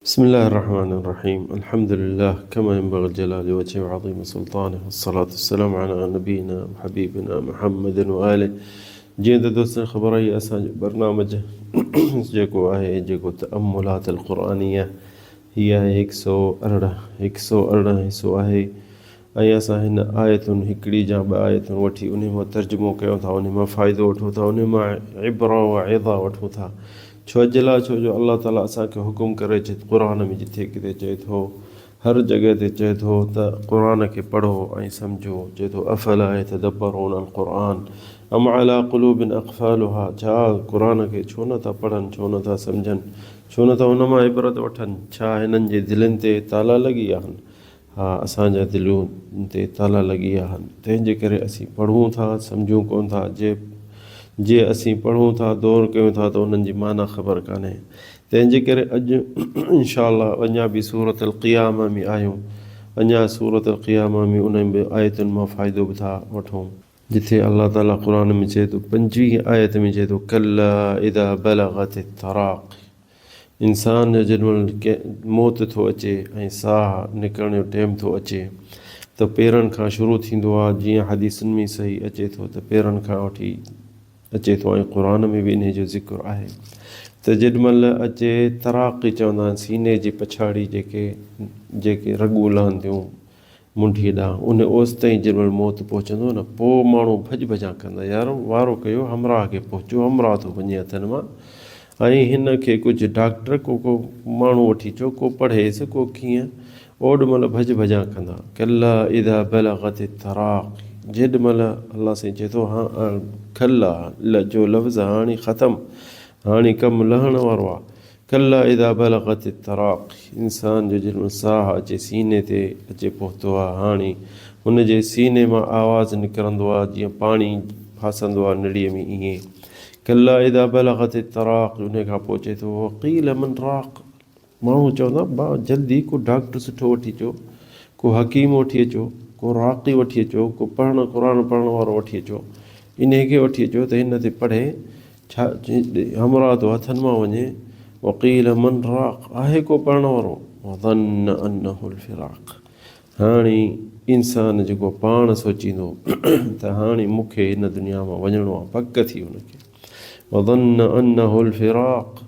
بسم الله الرحمن الرحيم الحمد لله كما ينبغي الجلال وجهه وعظيم سلطانه والصلاة والسلام على نبينا وحبيبنا محمد وآله. جيئن ته دوستن خبر آهي اسان جو برنامج جيڪو آهي جيڪو تأملات القرآنية هي آهي هڪ سو ارڙهن هڪ سو ارڙهن حصو آهي ۽ اسان هن آيتن هڪڙي جا ٻه آيتون وٺي انهي مان ترجمو ڪيون ٿا انهي مان فائدو وٺون ٿا انهي مان عبرة و عظة وٺون ٿا ڇو جي لاء ڇو جو الله تعالي اسان کي حڪم ڪري ڇي قرآن ۾ جٿي ڪٿي چئي ٿو هر جڳهه تي چئي ٿو ته قرآن کي پڙهو ۽ سمجهو چئي ٿو افلا يتدبرون القرآن ام علي قلوب اقفالها ڇا قرآن کي ڇو نه ٿا پڙهن ڇو نه ٿا سمجهن ڇو نه ٿا ان مان عبرت وٺن ڇا هنن جي دلين تي تالا لڳي آهن ها اسان جا دليون تي تالا لڳي ويا آهن تنهن جي ڪري اسين پڙهون ٿا سمجهون ڪونه ٿا جي جي اسين پڙهون ٿا دور ڪيون ٿا ته انهن جي معنيٰ خبر ڪانهي تنهن جي ڪري اڄ انشاء الله اڃا به سورة القيامة ۾ آهيون اڃا سورة القيامة ۾ انهن به آيتن مان فائدو به ٿا وٺون. جتي الله تعالي قرآن ۾ چئي ٿو پنجويهين آيت ۾ چئي ٿو ڪلا اذا بلغت التراقي انسان جو جيڏي مهل موت ٿو اچي ۽ ساهه نڪرڻ جو ٽيم ٿو اچي ته پيرن کان شروع ٿيندو آهي جيئن حديثن ۾ صحيح اچي ٿو ته پيرن کان وٺي اچي ٿو ۽ قرآن ۾ به انهي جو ذڪر آهي ته جيڏي مهل اچي تراقي چوندا آهن سيني جي پڇاڙي جيڪي جيڪي رڳون لهن ٿيون منڍيء ڏانهن. ان اوستائين جنهن مهل موت پهچندو نه، پوء ماڻهو ڀڄ ڀڄان ڪندا. يار وارو ڪيو، همراهه کي پهچو، همراهه ٿو وڃي هٿن مان ۽ هن کي ڪجهه ڊاڪٽر، ڪو ڪو ماڻهو وٺي اچو، ڪو پڙهيس، ڪو ڪيئن. اوڏ مهل ڀڄ ڀڄان ڪندا. ڪلا اذا بلغت التراقي جيڏ مهل الله سائين چئي ٿو، هان ڪلا جو لفظ هاڻي ختم، هاڻي ڪم لهڻ وارو آ. ڪلا اذا بلغت التراقي انسان جو جنھن مھل ساھ اچي سيني تي اچي پهتو آ هاڻي هن جي سيني مان آواز نڪرندو آ جيئن پاڻي ڦاسندو آ نڙيء ۾ ائين ڪلا اذا بلغت التراقي انھي کان پوء چئي ٿو وقيل من راق ماڻهو چوندا با جلدي ڪو ڊاڪٽر سٺو وٺي اچو ڪو حڪيم وٺي اچو ڪو راقي وٺي اچو ڪو پڙهڻ قرآن پڙهڻ وارو وٺي اچو انھي کي وٺي اچو ته هن تي پڙهي ڇا همراهه ٿو هٿن مان وڃي، وقيل من راق، آهي ڪو پڙهڻ وارو، وظن انه الفراق، هاڻي انسان جيڪو پاڻ سوچيندو ته هاڻي مون کي هن دنيا مان وڃڻو آهي، پڪ ٿي هن کي، وظن انه الفراق،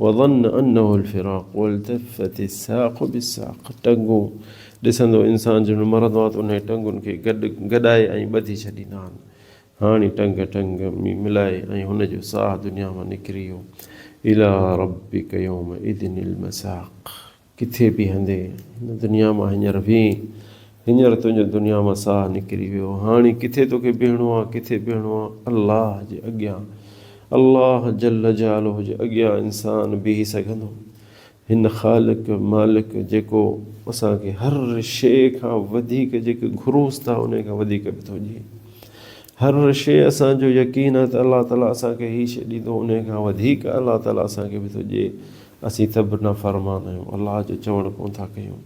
وظن انه الفراق والتفت الساق بالساق، ٽنگون ڏسندو انسان جڏهن مرندو آهي ته انهي ٽنگن کي گڏ گڏائي ۽ ٻڌي ڇڏيندا آهن. هاڻي ٽنگ ٽنگ ۾ ملائي ۽ هن جو ساهه دنيا مان نڪري ويو. الي ربک يومئذ المساق ڪٿي بيهندين؟ هن دنيا مان هينئر وين، هينئر تنهنجو دنيا مان ساهه نڪري ويو، هاڻي ڪٿي توکي بيهڻو آ، ڪٿي بيهڻو آ؟ الله جي اڳيان، الله جل جلاله جي اڳيان انسان بيهي سگهندو؟ هن خالق مالڪ جيڪو اسان کي هر شيء کان وڌيڪ جيڪي گهرونس ٿا انهي کان وڌيڪ به ٿو ڏئي. هر شيء اسان جو يقين آهي ته الله تعالي اسان کي هي شيء ڏيندو انهي کان وڌيڪ الله تعالي اسان کي به ٿو ڏئي. اسين ته به نافرمان آهيون الله جو چوڻ ڪونه ٿا ڪيون.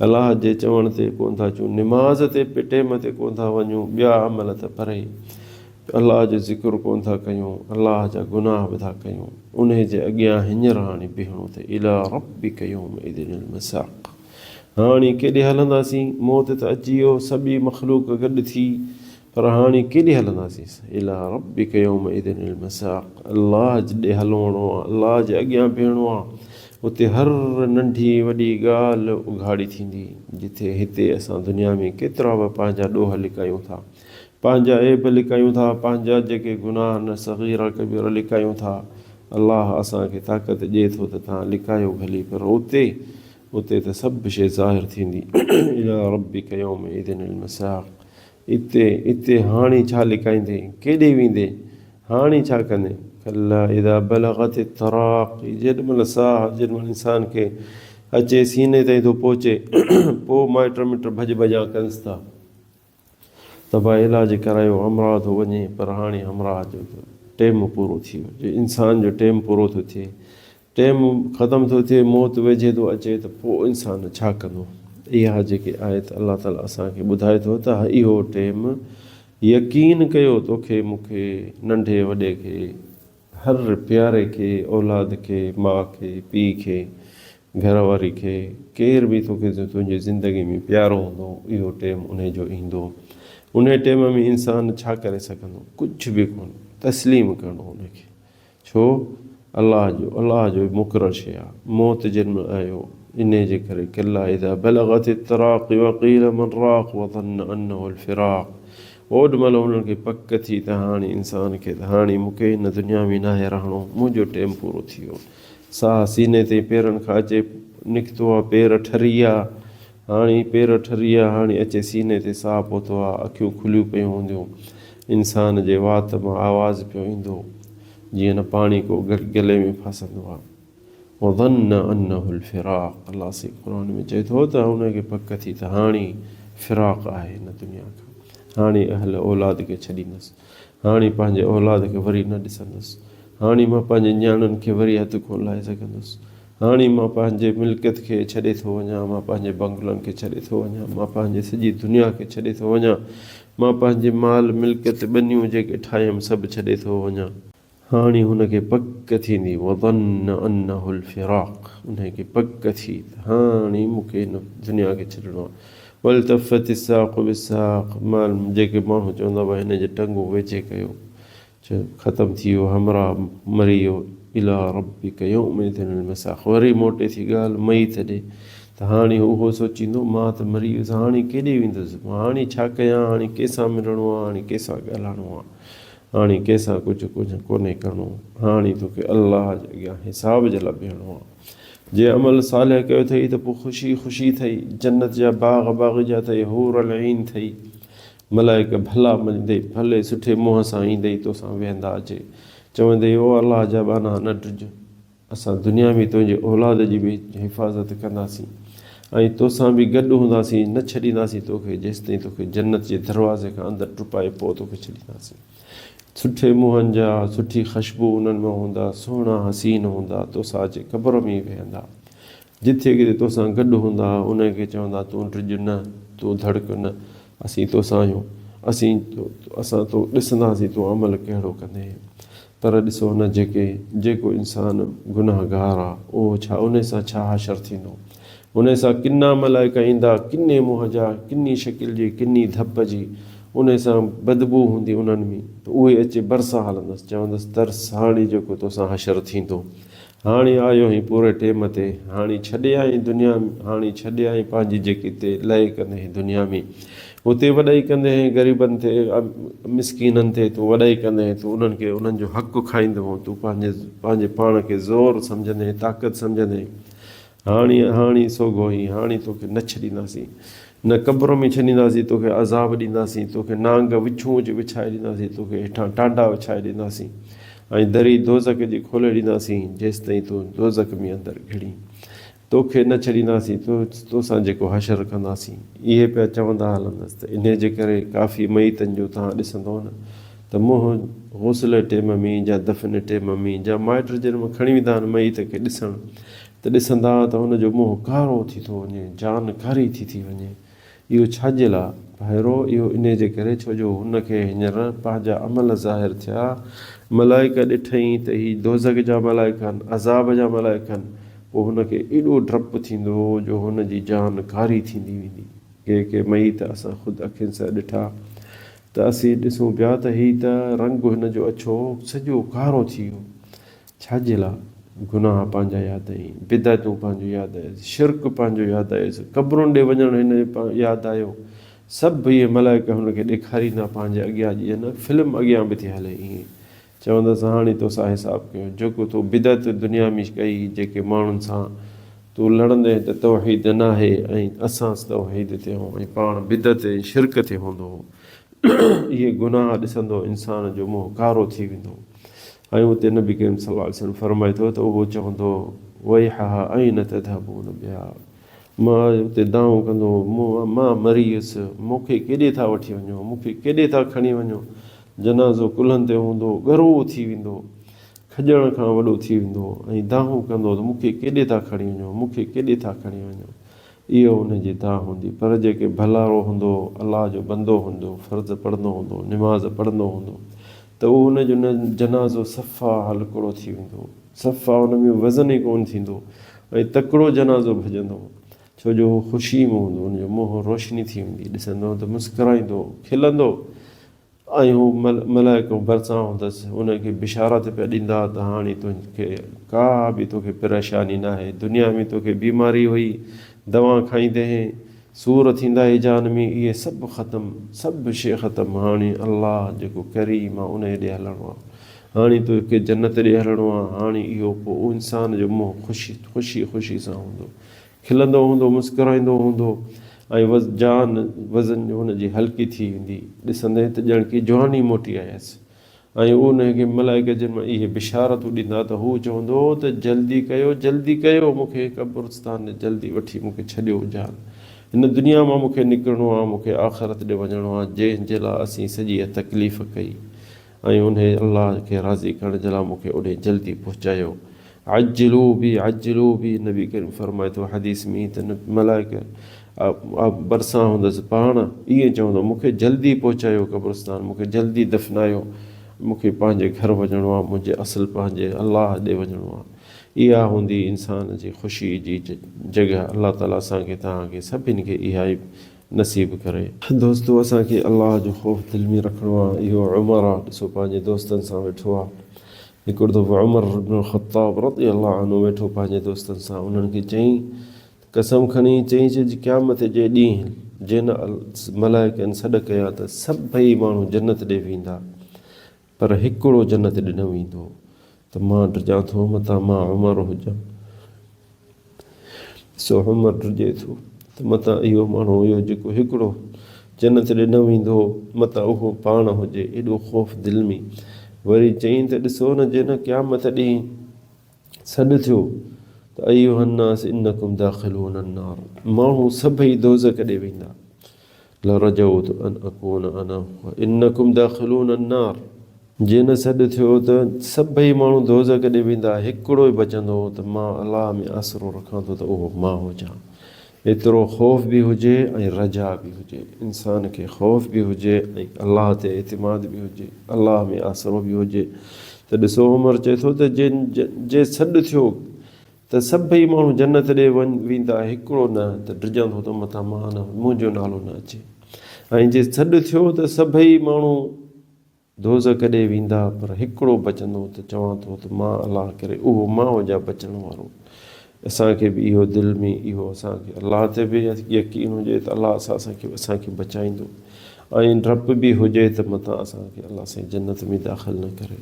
الله جي چوڻ تي ڪونه ٿا اچون. نماز تي به ٽيم تي ڪونه ٿا وڃون ٻيا عمل ته پري. الله جو ذڪر ڪونه ٿا ڪيون، الله جا گناهه به ٿا ڪيون، انهي جي اڳيان هينئر هاڻي بيهڻو اٿئي، الي ربک يومئذ المساق هاڻي ڪيڏي هلنداسين، موت ته اچي ويو، سڀئي مخلوق گڏ ٿي، پر هاڻي ڪيڏي هلنداسين، الي ربک يومئذ المساق الله ڏي هلڻو آ، الله جي اڳيان بيهڻو آ، اتي هر ننڍي وڏي ڳالهه اگهاڙي ٿيندي، جتي هتي اسان دنيا ۾ ڪيترا به پنهنجا ڏوهه لڪايون ٿا. پنهنجا عيب لڪايون ٿا، پنهنجا جيڪي گناهه نه صغيره ڪبيره لڪايون ٿا، الله اسان کي طاقت ڏئي ٿو ته توهان لڪايو ڀلي پر اتي اتي ته سڀ شيء ظاهر ٿيندي الي ربک يومئذ المساق اتي اتي هاڻي ڇا لڪائيندين ڪيڏي ويندين هاڻي ڇا ڪندين ڪلا اذا بلغت التراقي جيڏ مهل ساهه جيڏ مهل انسان کي اچي سيني تائين ٿو پهچي پوء مائٽ مٽ ڀڄ ڀڄان ڪنس ٿا. ته ڀاء علاج ڪرايو همراهه ٿو وڃي پر هاڻي همراهه جو ته ٽيم پورو ٿي ويو جو انسان جو ٽيم پورو ٿو ٿئي ٽيم ختم ٿو ٿئي موت ويجهي ٿو اچي ته پوء انسان ڇا ڪندو اها جيڪي آيت الله تعالي اسان کي ٻڌائي ٿو ته اهو ٽيم يقين ڪيو توکي مون کي ننڍي وڏي کي هر پياري کي اولاد کي ماء کي پيء کي گهر واري کي، ڪير به توکي تنهنجي زندگي ۾ پيارو هوندو، اهو ٽيم انهي جو ايندو. انهي ٽيم ۾ انسان ڇا ڪري سگهندو؟ ڪجهه به ڪونه. تسليم ڪرڻو ان کي. ڇو؟ الله جو، الله جو مقرر شيء آ. موت جنھن مھل آيو، انھيء جي ڪري ڪلا اذا بلغت التراقي وقيل من راق وظن انه الفراق اوڏ مھل انھن کي پڪ ٿي ته ھاڻي انسان کي ته ھاڻي مون کي ھن دنيا ۾ ناھي رھڻو، منھنجو ٽيم پورو ٿي ويو. ساھ سيني تي پيرن کان اچي نڪتو آ، پير ٺري ويا، هاڻي پير ٺري ويا، هاڻي اچي سيني تي ساهه پهتو آ، اکيون کليون پيون هونديون. انسان جي وات مان آواز پيو ايندو، جيئن نه پاڻي ڪو گلي ۾ ڦاسندو آ. وظن انه الفراق الله سائين قرآن ۾ چئي ٿو ته ان کي پڪ ٿي ته هاڻي فراق آهي هن دنيا کان، هاڻي اهل اولاد کي ڇڏيندس، هاڻي پنهنجي اولاد کي وري نه ڏسندس، هاڻي مان پنهنجي نياڻين کي وري هٿ ڪونه لائي سگهندس، هاڻي مان پنهنجي ملڪيت کي ڇڏي ٿو وڃان، مان پنهنجي بنگلن کي ڇڏي ٿو وڃان، مان پنهنجي سڄي دنيا کي ڇڏي ٿو وڃان، مان پنهنجي مال ملڪيت ٻنيون جيڪي ٺاهيم سڀ ڇڏي ٿو وڃان. هاڻي هن کي پڪ ٿيندي، وظن انه الفراق، انهي کي پڪ ٿي ته هاڻي مون کي هن دنيا کي ڇڏڻو آهي. والتفت الساق بالساق، مال جيڪي ماڻهو چوندا هئا هن جي ٽنگون ويجهي ڪيو، چيو، ختم ٿي ويو، همراهه مري ويو، الي ربک يومئذ المساق وري موٽي ٿي ڳالهه ميت ڏي ته هاڻي هو اهو سوچيندو مان ته مري ويس هاڻي ڪيڏي ويندس، مان هاڻي ڇا ڪيان، هاڻي ڪنهن سان ملڻو آهي، هاڻي ڪنهن سان ڳالهائڻو آهي، هاڻي ڪنهن سان ڪجهه ڪجهه ڪونهي ڪرڻو، هاڻي توکي الله جي اڳيان حساب جي لاء بيهڻو آهي. جي عمل صالح ڪيو اٿئي ته پوء خوشي خوشي اٿئي، جنت جا باغ باغيچا اٿئي، حور العين اٿئي. ملائڪ ڀلا مڃندي، ڀلي سٺي منهن سان ايندئي توسان ويهندا اچي چوندئي، او الله جا ٻانها نه ڊڄ، اسان دنيا ۾ تنهنجي اولاد جي به حفاظت ڪنداسين ۽ توسان به گڏ هونداسين، نه ڇڏينداسين توکي جيستائين توکي جنت جي دروازي کان اندر ٽپائي پوء توکي ڇڏينداسين. سٺي منهن جا، سٺي خشبو انهن مان هوندا، سهڻا حسين هوندا، توسان اچي قبر ۾ ئي ويهندا. جٿي ڪٿي توسان گڏ هوندا، انهن کي چوندا، تون ڊڄ نه، تون ڌڙڪ نه، اسين توسان آهيون، اسين اسان تو ڏسنداسين تون عمل ڪهڙو ڪندين. پر ڏسو نه جيڪي جيڪو انسان گنهگار آ، اهو ڇا انهي سان ڇا حشر ٿيندو؟ انهي سان ڪنا ملائڪ ايندا، ڪني منهن جا، ڪني شڪل جي، ڪني ڌپ جي، انهي سان بدبوء هوندي انهن ۾، ته اهي اچي ڀرسان هلندس، چوندس، ترس هاڻي جيڪو توسان حشر ٿيندو. هاڻي آيو آهين پوري ٽيم تي، هاڻي ڇڏي آئين دنيا، هاڻي ڇڏي آئين پنهنجي جيڪي تي لئي ڪندي هين دنيا ۾، اتي وڏائي ڪندي هين غريبن تي، مسڪينن تي تون وڏائي ڪندي هين، تون انهن کي انهن جو حق کائيندو هون، تون پنهنجي پنهنجي پاڻ کي زور سمجهندي هين، طاقت سمجهندي هين. هاڻي هاڻي سوگهو هين، هاڻي توکي نه ڇڏينداسين، نه قبر ۾ ڇڏينداسين، توکي عذاب ڏينداسين، توکي نانگ وڇون اچي وڇائي ڏينداسين، توکي هيٺان ٽانڊا وڇائي ڏينداسين ۽ دري دوزخ جي کولي ڏينداسين، جيستائين تون دوزخ ۾ اندر گهڙين. توکي نه ڇڏينداسين، توسان جيڪو حشر ڪنداسين. اهي پيا چوندا هلندس ته انهيء جي ڪري ڪافي ميتن جو توهان ڏسندؤ نه ته منهن غسل ٽيم ۾ يا دفن ٽيم ۾ يا مائٽ جن ۾ کڻي ويندا آهن ميت کي ڏسڻ ته ڏسندا ته هن جو منهن ڪارو ٿي ٿو وڃي، جان ڪاري ٿي ٿي وڃي. اهو ڇا جي لاء؟ ڀائرو! اهو انهيء جي ڪري ڇو جو هن کي هينئر پنهنجا عمل ظاهر ٿيا. ملائڪ ڏٺئين ته هي دوزخ جا ملائڪ آهن، عذاب جا ملائڪ آهن. پوء هن کي ايڏو ڊپ ٿيندو جو هن جي جان ڪاري ٿيندي ويندي. ڪي ڪي ميت اسان خود اکين سان ڏٺا ته اسين ڏسون پيا ته هي ته رنگ هن جو اڇو سڄو ڪارو ٿي ويو. ڇا جي لاء؟ گناهه پنهنجا ياد آيئي، بدعتون پنهنجون ياد آيس، شرڪ پنهنجو ياد آيس، قبرن ڏي وڃڻ هن ياد آيو، سڀ اهي ملائڪ هن کي ڏيکاريندا پنهنجي اڳيان جيئن نه فلم اڳيان به ٿي هلي ائين چوندس هاڻي توسان حساب ڪيو جيڪو تو بدعت دنيا ۾ ڪئي جيڪي ماڻهن سان تون لڙندين ته توحيد ناهي ۽ اسان توحيد تي هون ۽ پاڻ بدعت ۽ شرڪ تي هوندو هو اهي گناهه ڏسندو انسان جو منهن ڪارو ٿي ويندو ۽ اتي نبي ڪريم صلي الله عليه وسلم فرمائي ٿو ته اهو چوندو ويحها اين تذهبون بها مان اتي دانهون ڪندو مان مري ويس مون کي ڪيڏي ٿا وٺي وڃو مون کي ڪيڏي ٿا کڻي وڃو جنازو ڪلهن تي هوندو ڳرو ٿي ويندو کڄڻ کان وڏو ٿي ويندو ۽ دانهون ڪندو ته مون کي ڪيڏي ٿا کڻي وڃو مون کي ڪيڏي ٿا کڻي وڃو اهو ان جي دانهن هوندي. پر جيڪي ڀلارو هوندو، الله جو بندو هوندو، فرض پڙهندو هوندو، نماز پڙهندو هوندو ته اهو ان جو جنازو صفا هلڪڙو ٿي ويندو، صفا ان ۾ وزن ئي ڪونه ٿيندو ۽ تڪڙو جنازو ڀڄندو، ڇو جو هو خوشيء ۾ هوندو، ان جو منهن روشني ٿي ويندي، ڏسندو ته مسڪرائيندو، کلندو ۽ هو ملائڪ ڀرسان هوندس، ان کي بشارت پيا ڏيندا ته هاڻي تنهنکي ڪا به توکي پريشاني ناهي، دنيا ۾ توکي بيماري هئي، دوان کائيندي هئين، سور ٿيندا هي جان ۾، اهي سڀ ختم، سڀ شيء ختم، هاڻي الله جيڪو ڪريم آ انهي ڏي هلڻو آ، هاڻي توکي جنت ڏي هلڻو آ، هاڻي اهو پوء انسان جو منهن خوشي خوشي خوشي سان هوندو، کلندو هوندو، مسڪرائيندو هوندو ۽ جان وزن هن جي هلڪي ٿي ويندي، ڏسندين ته ڄڻ ڪي جواني موٽي آيس ۽ انهي کي ملائڪ جن مان اهي بشارتون ڏيندا ته هو چوندو ته جلدي ڪيو، جلدي ڪيو، مون کي قبرستان ڏي جلدي وٺي مون کي ڇڏيو، جان هن دنيا مان مون کي نڪرڻو آ، مون کي آخرت ڏي وڃڻو آ، جنهن جي لاء اسين سڄي اها تڪليف ڪئي ۽ انهي الله کي راضي ڪرڻ جي لاء مون کي اوڏي جلدي پهچايو. عجلو بي عجلو بي نبي ڪريم فرمائي ٿو حديث ۾ ته ملائڪ ڀرسان هوندس پاڻ ائين چوندو مون کي جلدي پهچايو قبرستان مون کي جلدي دفنايو مون کي پنهنجي گهر وڃڻو آهي منهنجي اصل پنهنجي الله ڏي وڃڻو آهي اها هوندي انسان جي خوشي جي جڳهه الله تعالي اسان کي توهان کي سڀني کي اها ئي نصيب ڪري. دوستو اسان کي الله جو خوف دل ۾ رکڻو آهي اهو عمر آهي ڏسو پنهنجي دوستن سان ويٺو آهي هڪڙو دفعو عمر بن الخطاب رضي الله عنه ويٺو پنهنجي دوستن سان انهن کي چيائين ته قسم کڻي چيائين چي قيامت جي ڏينهن جنهن ملائڪن سڏ ڪيا ته سڀئي ماڻهو جنت ڏي ويندا پر هڪڙو جنت ڏي نه ويندو ته مان ڊڄان ٿو متان مان عمر هجان. سو عمر ڊڄي ٿو ته متان اهو ماڻهو اهو جيڪو هڪڙو جنت ڏي نه ويندو متان اهو پاڻ هجي ايڏو خوف دل ۾ وري چيائين ته ڏسو نه جنهن قيامت ڏينهن سڏ ٿيو ته ايها الناس انڪم داخلون النار ماڻهو سڀئي دوزخ ڏي ويندا لرجوت ان اڪون انا هو انڪم داخلون النار. جنھن سڏ ٿيو ته سڀئي ماڻھو دوزخ ڏي ويندا ھڪڙو ئي بچندو ته مان الله ۾ آسرو رکان ٿو ته اھو مان ھجان. ايترو خوف به ھجي ۽ رجا به ھجي. انسان کي خوف به ھجي ۽ الله تي اعتماد به ھجي، الله ۾ آسرو به ھجي ته ڏسو عمر چئي ٿو ته جي سڏ ٿيو ته سڀئي ماڻهو جنت ڏي ويندا هڪڙو نه ته ڊڄان ٿو ته متان مان نه منهنجو نالو نه اچي ۽ جي سڏ ٿيو ته سڀئي ماڻهو دوزخ ڏي ويندا پر هڪڙو بچندو ته چوان ٿو ته مان الله ڪري اهو مان هجان بچڻ وارو اسان کي به اهو دل ۾ اهو اسان کي الله تي به يقين هجي ته الله اسان کي اسان کي بچائيندو ۽ ڊپ به هجي ته متان اسان کي الله سائين جنت ۾ داخل نه ڪري.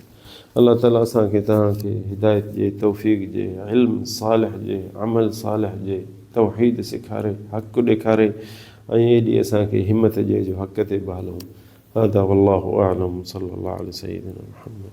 الله تعالي اسان کي توهان کي هدايت جي توفيق جي علم صالح جي عمل صالح جي توحيد سيکاري حق ڏيکاري ۽ ايڏي اسان کي همت ڏي جو حق تي به هلون هذا والله اعلم صلي الله علي سيدنا محمد.